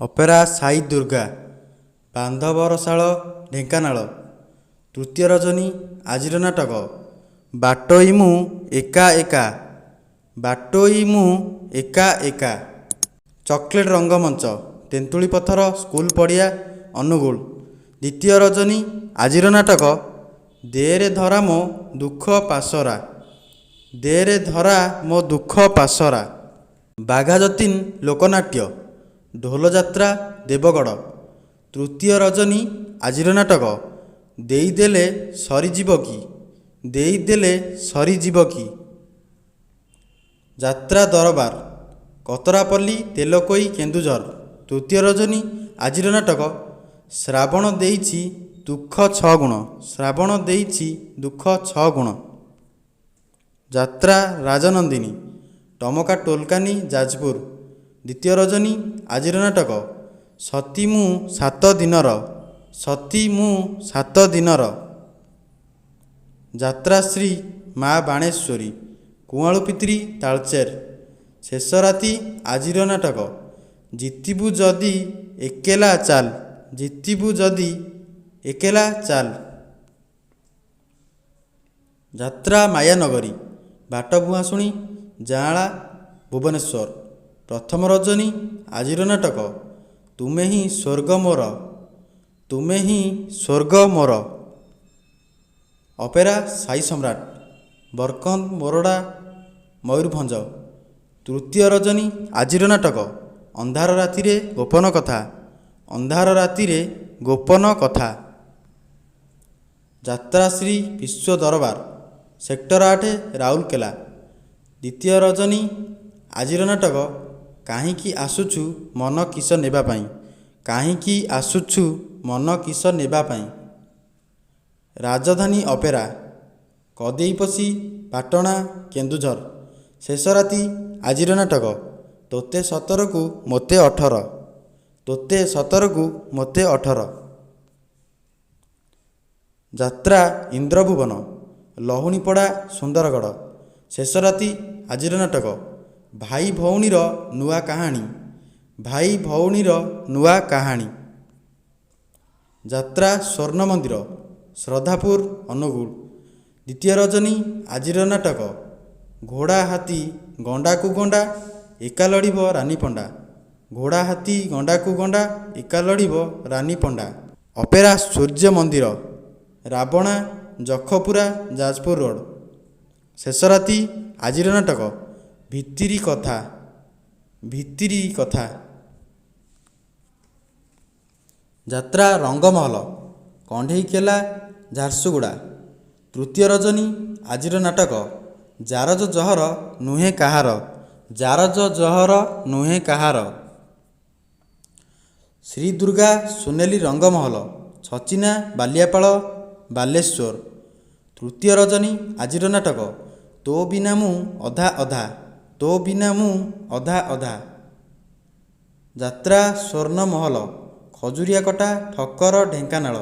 Opera Sai Durga, ବାନ୍ଧବରଶାଳ, Dhenkanal. ତୃତୀୟ ରଜନୀ ଆଜିର ନାଟକ ବାଟୋଇ ମୁଁ ଏକା ଏକା, ବାଟୋଇ ମୁଁ ଏକା ଏକା। ଚକୋଲେଟ୍ ରଙ୍ଗମଞ୍ଚ, ତେନ୍ତୁଳି ପଥର ସ୍କୁଲ ପଡ଼ିଆ, ଅନୁଗୁଳ। ଦ୍ୱିତୀୟ ରଜନୀ ଆଜିର ନାଟକ ଦେରେ ଧରା ମୋ ଦୁଃଖ ପାଶୋରା, ଦେରେ ଧରା ମୋ ଦୁଃଖ ପାଶୋରା। ବାଘାଯତୀନ ଲୋକନାଟ୍ୟ, ଢୋଲଯାତ୍ରା, ଦେବଗଡ଼। ତୃତୀୟ ରଜନୀ ଆଜିର ନାଟକ ଦେଇଦେଲେ ସରିଯିବ କି, ଦେଇଦେଲେ ସରିଯିବ କି। ଯାତ୍ରା ଦରବାର, କତରାପଲ୍ଲୀ, ତେଲକୋଇ, କେନ୍ଦୁଝର। ତୃତୀୟ ରଜନୀ ଆଜିର ନାଟକ ଶ୍ରାବଣ ଦେଇଛି ଦୁଃଖ ଛଅ ଗୁଣ, ଶ୍ରାବଣ ଦେଇଛି ଦୁଃଖ ଛଅ ଗୁଣ। ଯାତ୍ରା ରାଜନନ୍ଦିନୀ, ଟମକା ଟୋଲକାନୀ, ଯାଜପୁର। ଦ୍ୱିତୀୟ ରଜନୀ ଆଜିର ନାଟକ ସତୀ ମୁଁ ସାତ ଦିନର, ସତୀ ମୁଁ ସାତ ଦିନର। ଯାତ୍ରାଶ୍ରୀ ମା ବାଣେଶ୍ୱରୀ, କୁଆଁଳୁପିତ୍ରୀ, ତାଳଚେର। ଶେଷ ରାତି ଆଜିର ନାଟକ ଜିତିବୁ ଯଦି ଏକେଲା ଚାଲ୍, ଜିତିବୁ ଯଦି ଏକେଲା ଚାଲ୍। ଯାତ୍ରା ମାୟାନଗରୀ, ବାଟଭୁଆସୁଣୀ, ଯାଆଁଳା, ଭୁବନେଶ୍ୱର। ପ୍ରଥମ ରଜନୀ ଆଜିର ନାଟକ ତୁମେ ହିଁ ସ୍ୱର୍ଗ ମୋର, ତୁମେ ହିଁ ସ୍ୱର୍ଗ ମୋର। ଅପେରା ସାଇ ସମ୍ରାଟ, ବରକନ୍ଦ ମୋରଡ଼ା, ମୟୂରଭଞ୍ଜ। ତୃତୀୟ ରଜନୀ ଆଜିର ନାଟକ ଅନ୍ଧାର ରାତିରେ ଗୋପନ କଥା, ଅନ୍ଧାର ରାତିରେ ଗୋପନ କଥା। ଯାତ୍ରାଶ୍ରୀ ବିଶ୍ୱ ଦରବାର, ସେକ୍ଟର 8, ରାଉରକେଲା। ଦ୍ୱିତୀୟ ରଜନୀ ଆଜିର ନାଟକ କାହିଁକି ଆସୁଛୁ ମନ କିସ ନେବା ପାଇଁ, କାହିଁକି ଆସୁଛୁ ମନ କିସ ନେବା ପାଇଁ। ରାଜଧାନୀ ଅପେରା, କଦେଇପଶି, ପାଟଣା, କେନ୍ଦୁଝର। ଶେଷ ରାତି ଆଜିର ନାଟକ ତୋତେ ସତରକୁ ମୋତେ 18, ତୋତେ ସତରକୁ ମୋତେ 18। ଯାତ୍ରା ଇନ୍ଦ୍ରଭୁବନ, ଲହୁଣୀପଡ଼ା, ସୁନ୍ଦରଗଡ଼। ଶେଷ ରାତି ଆଜିର ନାଟକ ଭାଇ ଭଉଣୀର ନୂଆ କାହାଣୀ, ଭାଇ ଭଉଣୀର ନୂଆ କାହାଣୀ। ଯାତ୍ରା ସ୍ୱର୍ଣ୍ଣ ମନ୍ଦିର, ଶ୍ରଦ୍ଧାପୁର, ଅନୁଗୁଳ। ଦ୍ୱିତୀୟ ରଜନୀ ଆଜିର ନାଟକ ଘୋଡ଼ା ହାତୀ ଗଣ୍ଡାକୁ ଗଣ୍ଡା ଏକା ଲଢ଼ିବ ରାନୀ ପଣ୍ଡା, ଘୋଡ଼ା ହାତୀ ଗଣ୍ଡାକୁ ଗଣ୍ଡା ଏକା ଲଢ଼ିବ ରାନୀ ପଣ୍ଡା। ଅପେରା ସୂର୍ଯ୍ୟ ମନ୍ଦିର, ରାବଣା, ଯଖପୁରା, ଯାଜପୁର ରୋଡ଼। ଶେଷ ରାତି ଆଜିର ନାଟକ ଭିତିରି କଥା, ଭିତିରି କଥା। ଯାତ୍ରା ରଙ୍ଗମହଲ, କଣ୍ଢେଇକେଲା, ଝାରସୁଗୁଡ଼ା। ତୃତୀୟ ରଜନୀ ଆଜିର ନାଟକ ଜାରଜ ଜହର ନୁହେଁ କାହାର, ଜାରଜ ଜହର ନୁହେଁ କାହାର। ଶ୍ରୀ ଦୁର୍ଗା ସୁନେଲି ରଙ୍ଗମହଲ, ଛଚିନା, ବାଲିଆପାଳ, ବାଲେଶ୍ୱର। ତୃତୀୟ ରଜନୀ ଆଜିର ନାଟକ ତୋ ବିନା ମୁଁ ଅଧା ଅଧା, ତୋ ବିନା ମୁଁ ଅଧା ଅଧା। ଯାତ୍ରା ସ୍ୱର୍ଣ୍ଣ ମହଲ, ଖଜୁରିଆକଟା, ଠକର, ଢେଙ୍କାନାଳ।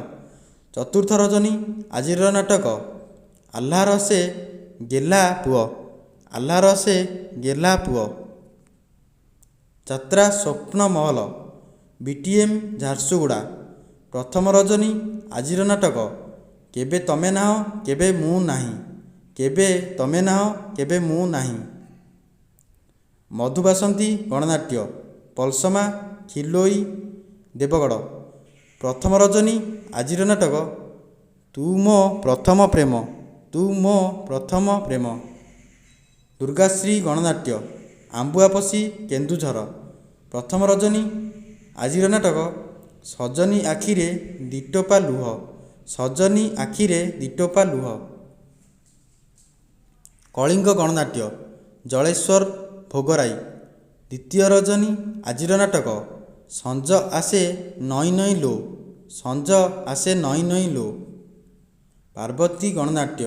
ଚତୁର୍ଥ ରଜନୀ ଆଜିର ନାଟକ ଆହ୍ଲାର ସେ ଗେହ୍ଲା ପୁଅ, ଆହ୍ଲାର ସେ ଗେହ୍ଲା ପୁଅ। ଯାତ୍ରା ସ୍ୱପ୍ନ ମହଲ, ବିଟିଏମ୍, ଝାରସୁଗୁଡ଼ା। ପ୍ରଥମ ରଜନୀ ଆଜିର ନାଟକ କେବେ ତମେ ନାହଁ କେବେ ମୁଁ ନାହିଁ, କେବେ ତମେ ନାହଁ କେବେ ମୁଁ ନାହିଁ। ମଧୁବାସନ୍ତୀ ଗଣନାଟ୍ୟ, ପଲସମା, ଖିଲୋଇ, ଦେବଗଡ଼। ପ୍ରଥମ ରଜନୀ ଆଜିର ନାଟକ ତୁ ମୋ ପ୍ରଥମ ପ୍ରେମ, ତୁ ମୋ ପ୍ରଥମ ପ୍ରେମ। ଦୁର୍ଗାଶ୍ରୀ ଗଣନାଟ୍ୟ, ଆମ୍ବୁଆପଶି, କେନ୍ଦୁଝର। ପ୍ରଥମ ରଜନୀ ଆଜିର ନାଟକ ସଜନୀ ଆଖିରେ ଦି'ଟୋପା ଲୁହ, ସଜନୀ ଆଖିରେ ଦି'ଟୋପା ଲୁହ। କଳିଙ୍ଗ ଗଣନାଟ୍ୟ, ଜଳେଶ୍ୱର, ଭୋଗରାଇ। ଦ୍ୱିତୀୟ ରଜନୀ ଆଜିର ନାଟକ ସଞ୍ଜ ଆସେ ନଇଁ ନଇଁ ଲୋ, ସଞ୍ଜ ଆସେ ନଇଁ ନଇଁ ଲୋ। ପାର୍ବତୀ ଗଣନାଟ୍ୟ,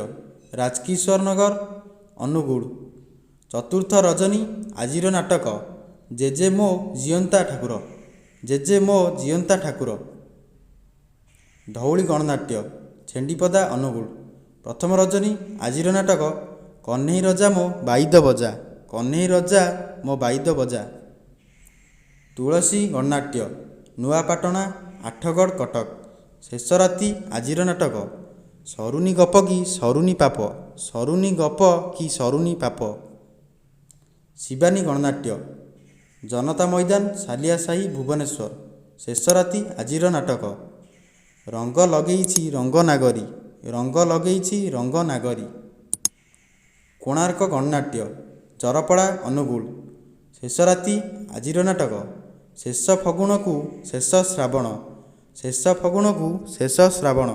ରାଜକିଶୋର ନଗର, ଅନୁଗୁଳ। ଚତୁର୍ଥ ରଜନୀ ଆଜିର ନାଟକ ଜେଜେ ମୋ ଜିଅନ୍ତା ଠାକୁର, ଜେଜେ ମୋ ଜିଅନ୍ତା ଠାକୁର। ଧଉଳି ଗଣନାଟ୍ୟ, ଛେଣ୍ଡିପଦା, ଅନୁଗୁଳ। ପ୍ରଥମ ରଜନୀ ଆଜିର ନାଟକ କହ୍ନେଇ ରଜା ମୋ ବାଇଦ ବଜା, କହ୍ନେଇ ରଜା ମୋ ବାଇଦ ବଜା। ତୁଳସୀ ଗଣନାଟ୍ୟ, ନୂଆପାଟଣା, ଆଠଗଡ଼, କଟକ। ଶେଷ ରାତି ଆଜିର ନାଟକ, ସରୁନି ଗପ କି ସରୁନି ପାପ, ସରୁନି ଗପ କି ସରୁନି ପାପ। ଶିବାନୀ ଗଣନାଟ୍ୟ, ଜନତା ମୈଦାନ, ସାଲିଆ ସାହି, ଭୁବନେଶ୍ୱର। ଶେଷ ରାତି ଆଜିର ନାଟକ, ରଙ୍ଗ ଲଗେଇଛି ରଙ୍ଗ ନାଗରି, ରଙ୍ଗ ଲଗେଇଛି ରଙ୍ଗ ନାଗରି। କୋଣାର୍କ ଗଣନାଟ୍ୟ, ଚରପଡ଼ା, ଅନୁଗୁଳ। ଶେଷ ରାତି ଆଜିର ନାଟକ, ଶେଷ ଫଗୁଣକୁ ଶେଷ ଶ୍ରାବଣ, ଶେଷ ଫଗୁଣକୁ ଶେଷ ଶ୍ରାବଣ।